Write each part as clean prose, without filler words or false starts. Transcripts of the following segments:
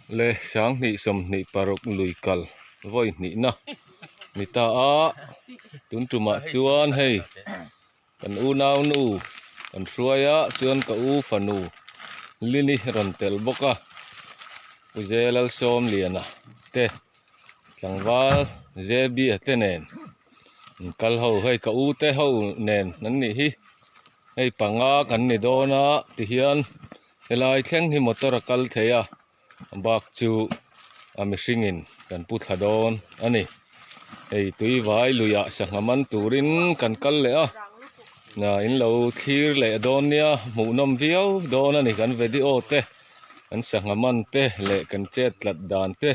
Le 2026 lui kal vawi hnihna ni ta a, tun tumah chuan hei kan unau nu kan hruai a chuan ka u fanu Lini rawn tel bawk a, Pu Zelalsawmliana te tlangval Zebia te nen an kal ho hei ka u te ho nen an nih hi hei panga kan ni dawn a tihian helai thleng hi motor a kal thei a a bak chu a mihring in kan pu thla dawn a ni hei tui vai luiah sangha man turin kan kal leh a in lo thlir leh dawn nia hmuhnawm viau dawn a ni kan video te kan sangha man te leh kan chet tlat dan te.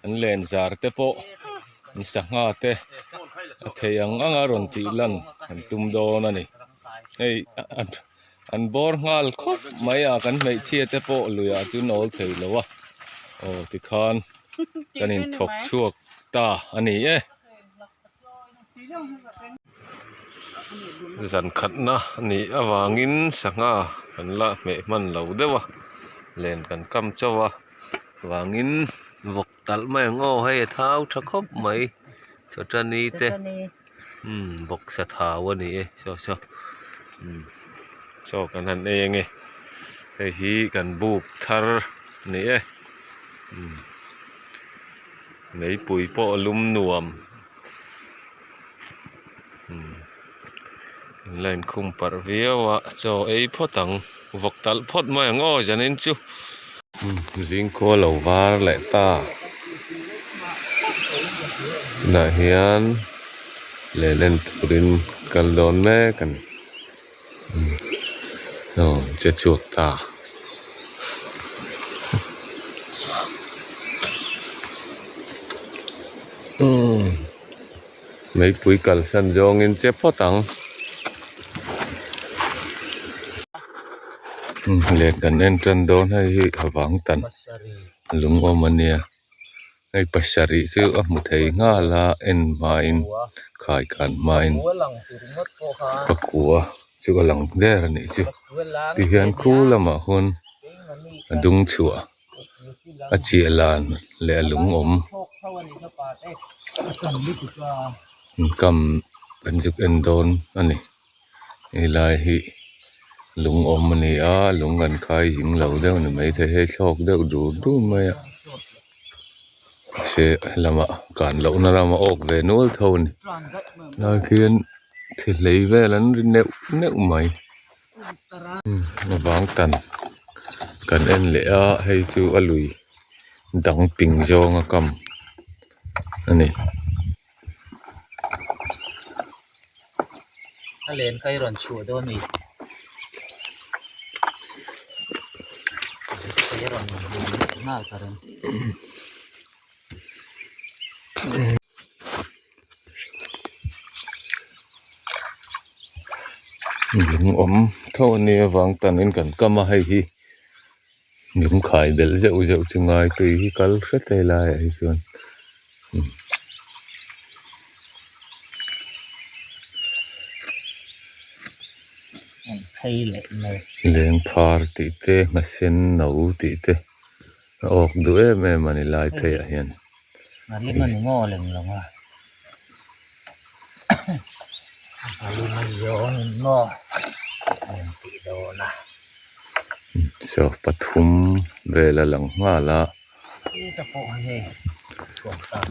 An len zar te pawh an sangha te a thei ang ang a rawn tih lan an tum dawn a ni hei an bawr nghal khawp mai a kan hmeichhia te pawh luiah chu nawl thei lo a aw tikhan kan inthawk chhuak ta a ni e. Zan khatna nih avangin sangha kan la hmeh hman lo deuh a len kan kam chauh a. Vangin vawk talh mai ang aw hei a thau tha khawp mai chawtani te umm vawk sa thau a ni e saw saw umm chaw kan han ei ange hei hi kan buk thar a ni e umm meipui pawh a lum nuam umm an la inkhung parh viau a chaw ei phawt ang vawk talh phawt mai ang aw zanin chu. Zingkhua lo var leh ta tunah hian len en turin kal dawn mek a ni aw che chhuak ta. Meipui kalsan zawngin che phawt ang. Len kan en tan dawn hei hi a vang tan lung awm a nia hei pasarih chu a hmu thei nghal a en hmain khai khan hmain pakua chu a lang der a nih chu tihian khu lamah khuan a dung chhuah. A chiah lan leh a lung awm kam kan zuk en dawn a ni helai hi lung awm a ni a lung kan khai zing lo deuh a ni maithei hei thlawk deuh dur dur mai a mahse helamah kan lohna lamah a awk ve nual tho a ni helai khian thihlei vel an ri neuh neuh mai. Vang tan kan en leh a hei chu a lui dang ping zawng a kam a ni. A len kha i rawn chhuah dawn a ni. Kei a rawn nghal ka reng. Lung awm tho a nia vang tanin kan kam a hei hi lung khai belh zeuh zeuh chu ngai tui hi kal hret a helaiah hi chuan. Lengphar tih te nghasen no tih te a awk duh em em a ni lai pheiah hian. Nghalim a ni ngaw lem lo a nghalim a zawng in maw an tih dawn a. Saw pathum vel a lang nghal a. Heta pawh hi hei kawng hram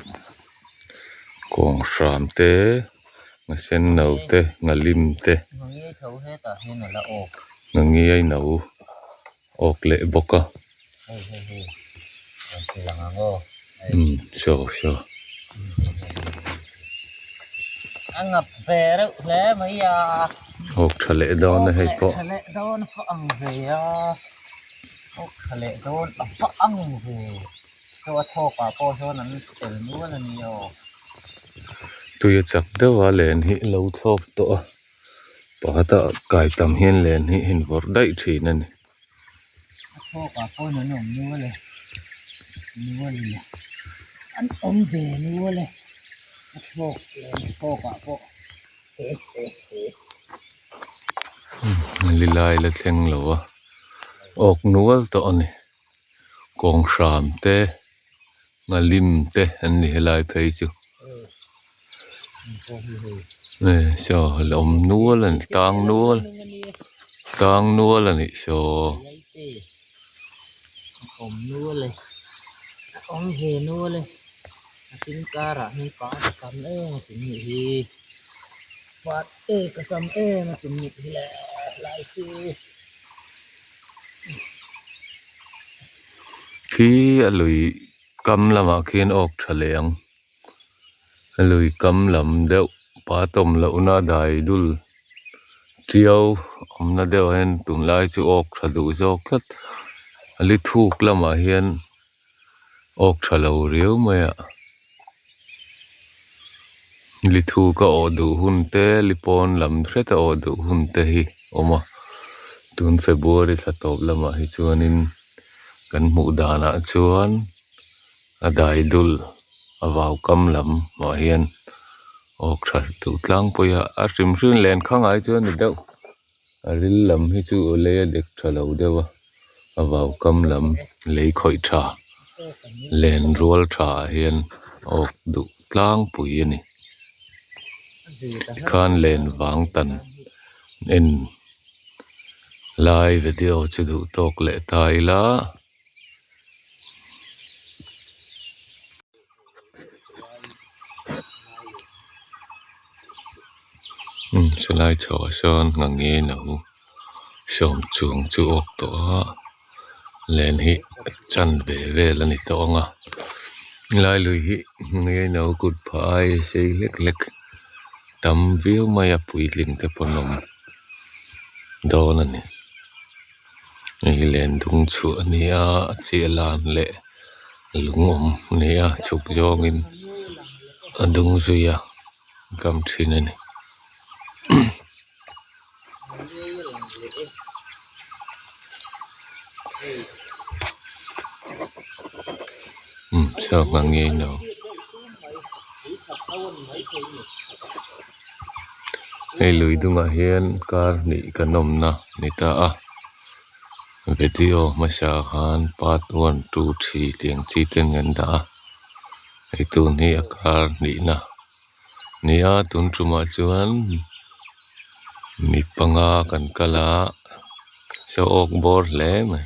Kawng hram te nghasen no te nghalim te. Nghangiai tho hetah hian a la awk. Nghangiai no. Awk leh bawk a. Hei hei hei rawn ti lang ang aw. Umm saw saw. A ngap ve reuh hle mai a. Awk tha leh dawn a hei pawh. Awk leh tha leh dawn a fa ang ve a. Awk tha leh dawn a fa ang ve. Chaw a thawk ah pawh sawn an tel nual a ni aw. Tui a chak deuh a len hi lo thlawk tawh a. Pakhat a kai tam hian len hi a invawrh daih thin a ni. A thawk ah pawh an awm nual e nual in an awm ve nual e a thawk len thawk ah pawh he he he. Lilai la thleng lo a awk nual tawh a ni. Kawnghram te nghalim te an ni helai phei chu saw la awm nual a ni tang nual tang nual a nih saw. Khi a lui kam lamah khian awk tha leh ang a lui kam lam deuh pa tawm lohna dai dul tiau awmna deuh ah hian tunlai chu awk tha duh zawk tlat a li thuk lamah hian awk tha lo riau mai a li thuk a awh duh hun te li pawn lam hret a awh duh hun te hi a awm a tun february thla tawp lamah hi chuanin kan hmuh danah chuan a dai dul a vau kam lam ah hian awk tha duh tlangpui a a hrim hrim len kha ngai chu a ni deuh a ril lam hi chu lei a dek tha lo deuh a a vau kam lam lei khawih tha len rual tha ah hian awk duh tlangpui a ni tikhan len vang tan en lai video chu duh tawk leh ta ila. Chulai chhoh ah sawn ngangei no sawm chuang chu a awk tawh a len hi chanve vel a ni tawh ang a helai lui hi ngangei no kut phah aia sei hlek hlek tam viau mai a puitling te pawh an awm dawn a ni. Hei len dung chhuah a ni a a chiah lan leh lung awm a ni a chhuk zawngin a dung zui a kam thin a ni. Sangha ngei no. Hei lui dungah hian kar hnih kan awmna ni ta a video hmasa khan part one two three tih ang chi ten an dah a hei tun hi a kar hnihna ni a tun tumah chuan mi panga kan kal a saw awk bawr hle mai.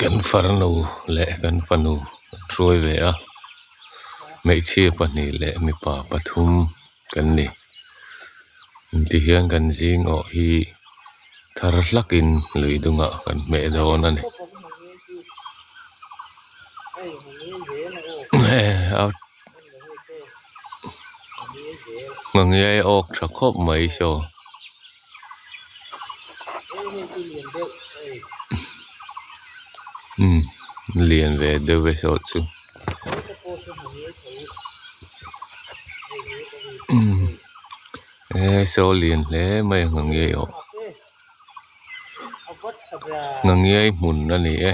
Kan farnu leh kan fanu an hruai ve a hmeichhia pahnih leh mipa pathum kan ni tihian kan zing awh hi thar hlakin lui dungah kan hmeh dawn a ni. Nghangiai awk tha khawp mai saw. Umm lian ve deuh e saw chu umm e saw lian hle mai a nghangiai awh nghangiai hmun a ni e.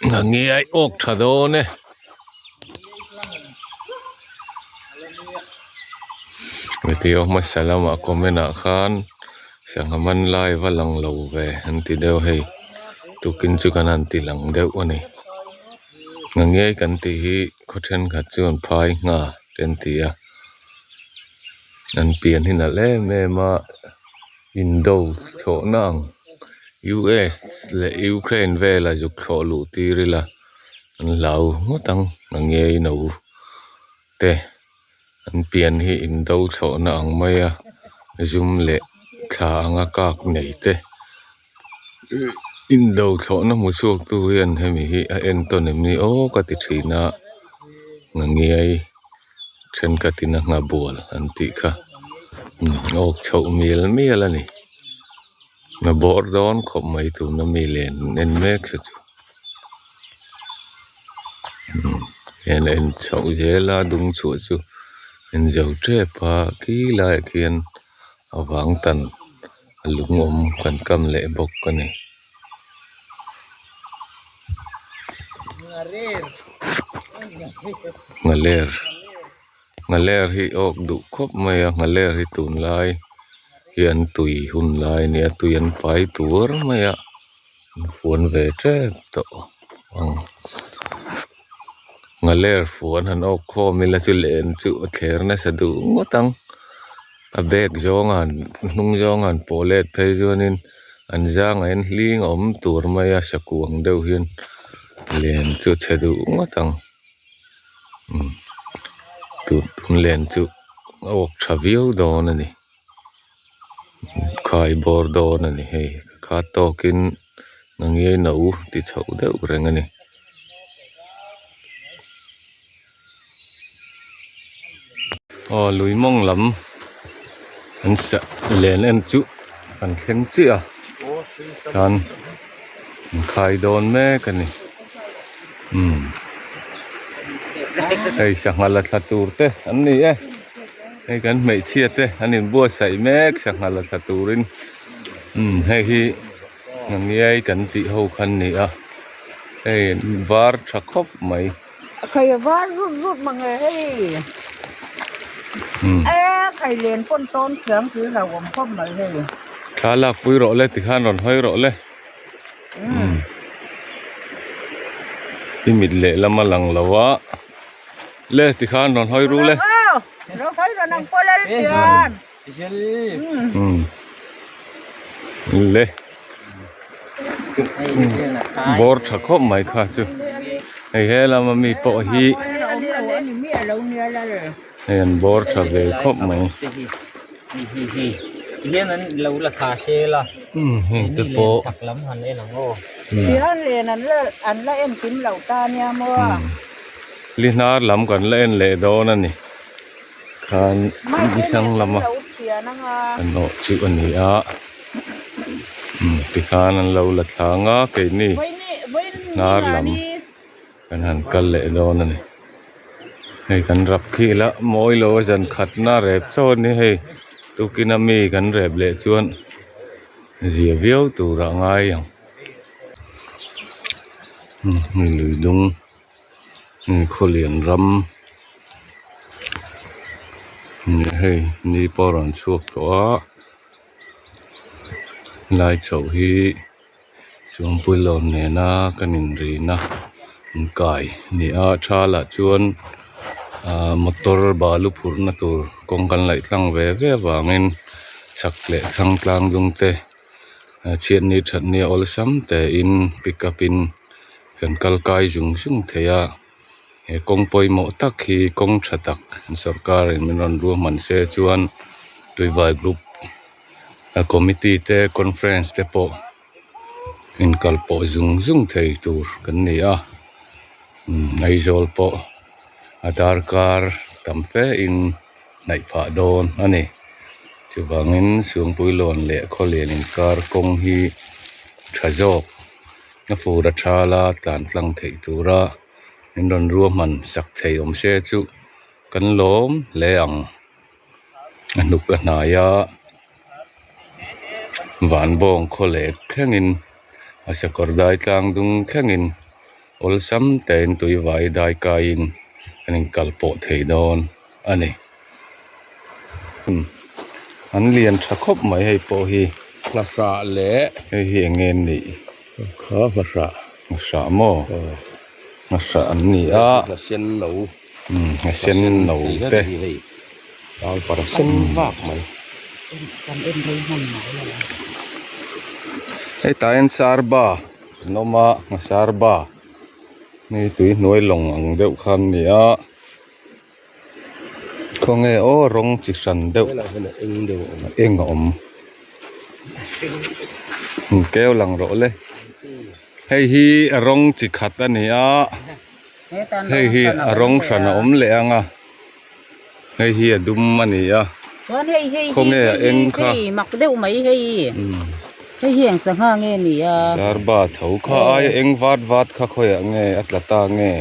Nghangiai awk tha dawn e. Video hmasa lamah comment ah khan sangha man lai va lang lo ve an ti deuh hei tukin chu kan han ti lang deuh a ni. Nghangiai kan tih hi khaw thenkhat chuan phai ngha te an ti a an pian hi nalh em em a indo thlawhna ang U_S leh Ukraine vela zuk thlawh luh tir ila an hlau ngawt ang nghangiai no te an pian hi indo thlawhna ang mai a zum leh thla anga kak nei te. Indo thlawhna hmu chhuak tu hian hemi hi a en tawn em ni aw ka ti thin a nghangiai thenkhatin a nghabual an tih kha awk chhoh mial mial a ni a bawr dawn khawp mai tuna mi len en mek te chu hian a en chhoh zel a dung chhuah chu en zo tep a khi laiah khian a vang tan. A lung awm kan kam leh bawk a ni. Nghaler nghaler hi awk duh khawp mai a nghaler hi tunlai hi an tui hun lai a nia tui an pai tur mai a an fuan ve tep tawh ang nghaler fuan han awk khawm ila chu len chu a thler nasa duh ngawt ang a bag zawng a han hnung zawng a han pawh let phei chuanin an zangah hian hling a awm tur mai a sakuang deuh hian len chu a chhe duh ngawt ang umm tun len chu a awk tha viau dawn a ni khai bawr dawn a ni hei kha tawkin a ngei no ti chhoh deuh reng a ni. Aw lui mawng lam an sah len en chu an thleng chiah a chuan an khai dawn mek a ni umm hei sangha la thla tur te an ni e hei kan hmeichhia te an inbuatsaih mek sangha la thla turin umm hei hi ngiai kan tih ho kha an ni a hei var tha khawp mai. A khai a var rut rut mang e hei e khai len pawn tawn thiam tih a hlauhawm khawp mai hei. Thla lak pui rawh le tikhan rawn hawi rawh le i mit lehlam a lang lo a le tikhan rawn hawi ru le. Le bawr tha khawp mai kha chu hei he lama mi pawh hi hei an bawr tha ve khawp mai heng te pawh li hnar lam kan la en leh dawn a ni. Khan hrang lama an awh chu a ni a tikhan an lo la thlang a keini hnar lam kan han kal leh dawn a ni hei kan rap khi ila mawi lo a zan khatna rep chauh a ni hei tukin a mi kan rep leh chuan zia viau tur ah ngai ang lui dung. Khawlian ram hei ni pawh a rawn chhuak tawh a lai chhoh hi Suangpuilawn nena kan inrina inkai a ni a thal ah chuan ahh motor balu phurhna tur kawng kan laih tlang ve ve avangin chhak leh thlang tlang dung te chhiatni thatni a awlsam tein pick up in. Kan kal kai zung zung thei a, he kawng pawimawh tak hi kawng tha tak sorkar in min rawn ruahman se chuan Tuivai group a committee te conference te pawh inkal pawh zung zung thei tur kan ni a, umm Aizawl pawh a darkar tam fe in hnaih phah dawn a ni. Chuvangin Suangpuilawn leh Khawlian inkar kawng hi tha zawk. A fur a thal a tlan tlang theih tura min rawn ruahman sak thei awm se chu kan lawm hle ang. A hnuk a hnai a van bawng khaw leh thlengin a sakawr dai tlang dung thlengin awlsam tein tui vai dai kaiin kan inkal pawh thei dawn a ni. An lian tha khawp mai hei pawh hi. Nghahrah leh. Hei hi eng nge an nih? Kha nghahrah. Nghahrah maw? Nghahrah an ni a. Nghasen no. Nghasen no te. Hei tlangpar sen vak mai. Hei tah hian sarba an awm a, nghasarba. Hei tui hnuai lawng ang deuh kha an ni a. Khawnge aw rawng chi hran deuh eng a awm keu lang rawh le hei hi a rawng chi khat a ni a hei hi a rawng hran a awm leh ang a hei hi a dum a ni a khawnge a eng kha zarba tho kha aia eng vat vat kha khawiah nge a tla ta nge.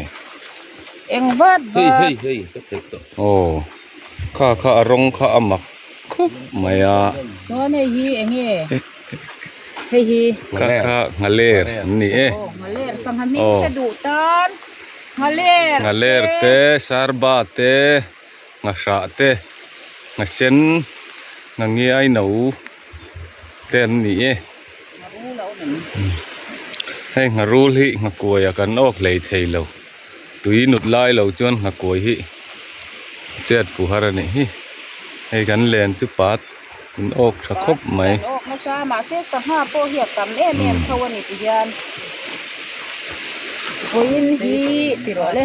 Eng vat vat. Hei hei hei ka theih tawh. Aw kha kha a rawng kha a mak khawp mai a. Chuan hei hi eng nge? Hei hi. Kha kha nghaler an ni e. Aw nghaler sangha hming hre duh tan Nghaler Nghaler te, sarba te, nghahrah te, nghasen, nghangiai no te an ni e. Hei ngharul hi nghakuai ah kan awk hlei thei lo. Tui nut lai lo chuan nghakuai hi chet fu har a nih hi. Hei kan len chu pat in awk tha khawp mai. Kan awk nasa mahse sangha pawh hi a tam em em tho a ni ti hian vawiin hi ti rawh le.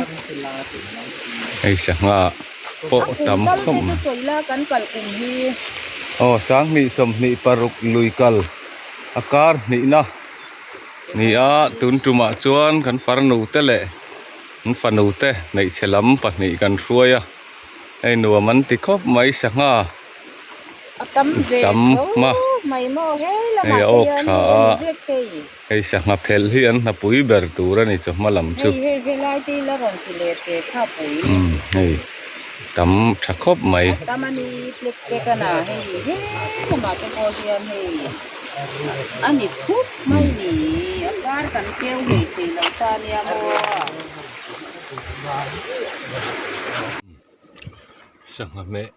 Hei sangha pawh a tam khawp mai. A kum kal te chu sawi la kan kal kum hi. Aw 2026 lui kal a kar hnihna ni a tun tumah chuan kan farnu te leh an fanu te hmeichhe lam pahnih kan hruai a hei nuam an ti khawp mai sangha. A tam ve tam tho ma mai maw hei hei lamah a te awk hian tha hei a a ni vek thei. Hei sangha phelh hi an hnapui ber tur a ni chawhma lam chu. Hei hei helai te ila rawn ti leh teh kha pui. Umm hei tam tha khawp mai. A tam a ni tlek tlek a na hei he lamah te pawh hian hei a ni thup mai ni a kar kan keu ngei thei lo ta nia maw. Sangha hmeh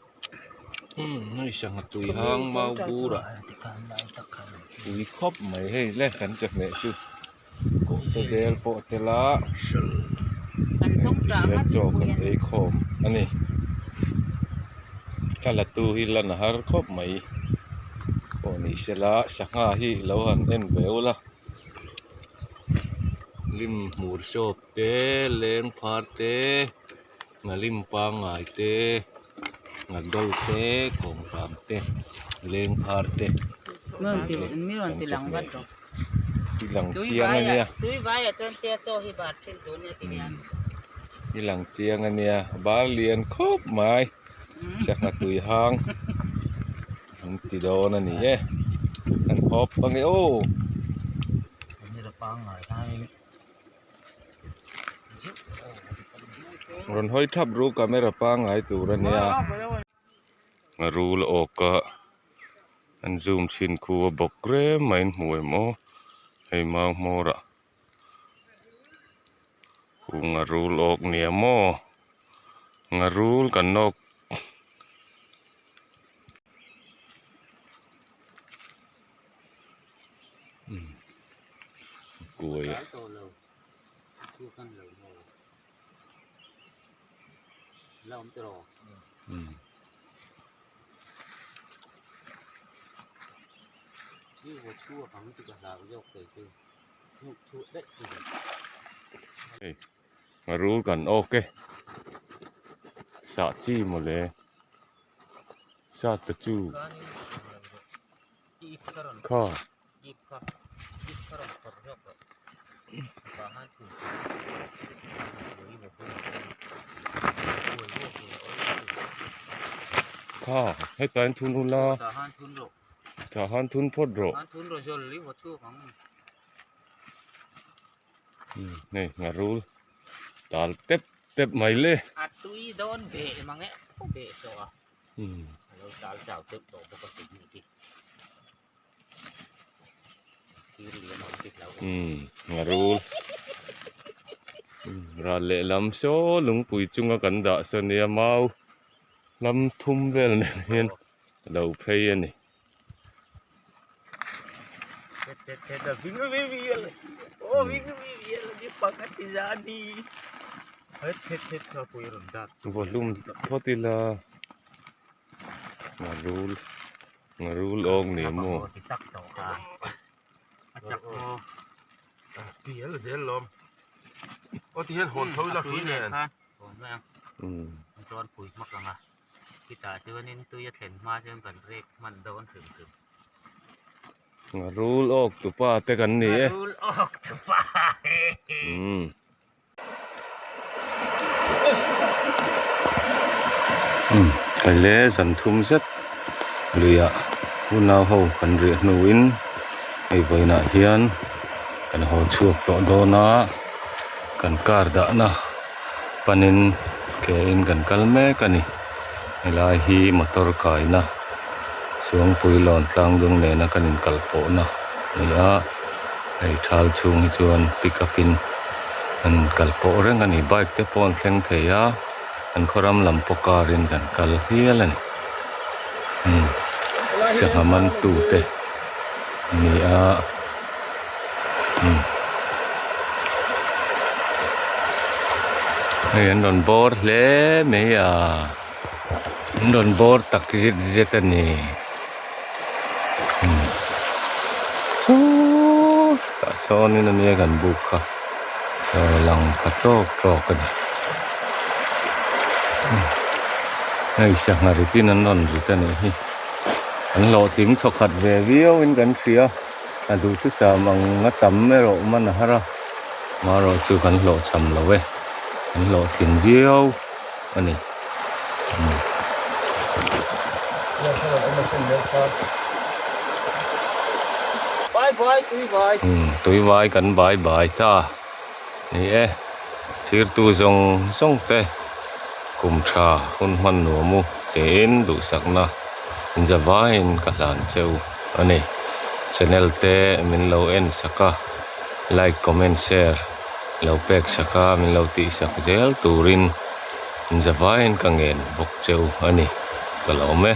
hei sangha tui hang mau bur ah tui khawp mai hei le kan che hmeh chu kawhte bel pawh a tel a hian chaw kan ei khawm a ni thla la tu hi lan a har khawp mai pawh ni sela sangha hi lo han en ve ula lim hmur sawp te leng phar te. Nghalim pangngai te, nghado te, kawnghrang te, lengphar te ti lang chiang a nia ti lang chiang a nia bar lian khawp mai sangha tui hang an ti dawn a ni e an hawp ange aw. Rawn hawi thap ru camera pangngai tur a nia rul awk a an zoom chhin khu a bawk rem mai an hmu em aw hei mau hmawr ah kung a rul awk nia maw ngarul kan awk. Kuai a. Hei rul kan awk e sah chi mawle sat te chu. Kha. Kha hetah hian thun ula tah han thun phawt rawh hei ngharul tal tep tep mai le. Ngarul ral lehlam saw lungpui chunga kan dah saw nia mau lam thum vel nen hian a lo phei a ni. Vawhlum phawt ila ngarul ngarul awk ni maw. Ngarul awk tupa te kan ni e. Hei zan thum zet luiah unau ho kan riah hnuin hei vawiinah hian kan haw chhuak tawh dawn a kan car dahna panin ke in kan kal mek a ni helai hi motor kaina Suangpui lawn tlang dung nena kan inkal pawhna a ni a hei thal chhung hi chuan pick up in. An kal pawh reng a ni bike te pawh an thleng thei a an khaw ram lam pawh car in kan kal hial a ni umm sangha man tu te an ni a umm hei an rawn bawr hle mai a an rawn bawr tak zet zet a ni umm sawtah sawnin ania kan buk kha saw lang pha tawk tawk a ni hei sangha ritin an rawn rit a nih hi an hlawhtling thawkhat ve viau in kan hria a duhthusam ang a tam erawh man a har a marawh chu kan hlawhchham lo e an hlawhtling viau a ni. Tui vai kan bai bai ta ni e thirtu zawng zawng te kum tha hun hman nuam u tiin duhsakna zavaiin ka hlan cheu a ni channel te min lo en sak a like comment share lo pek sak a min lo tih sak zel turin. Zavaiin ka ngen bawk cheu a ni ka lawm e.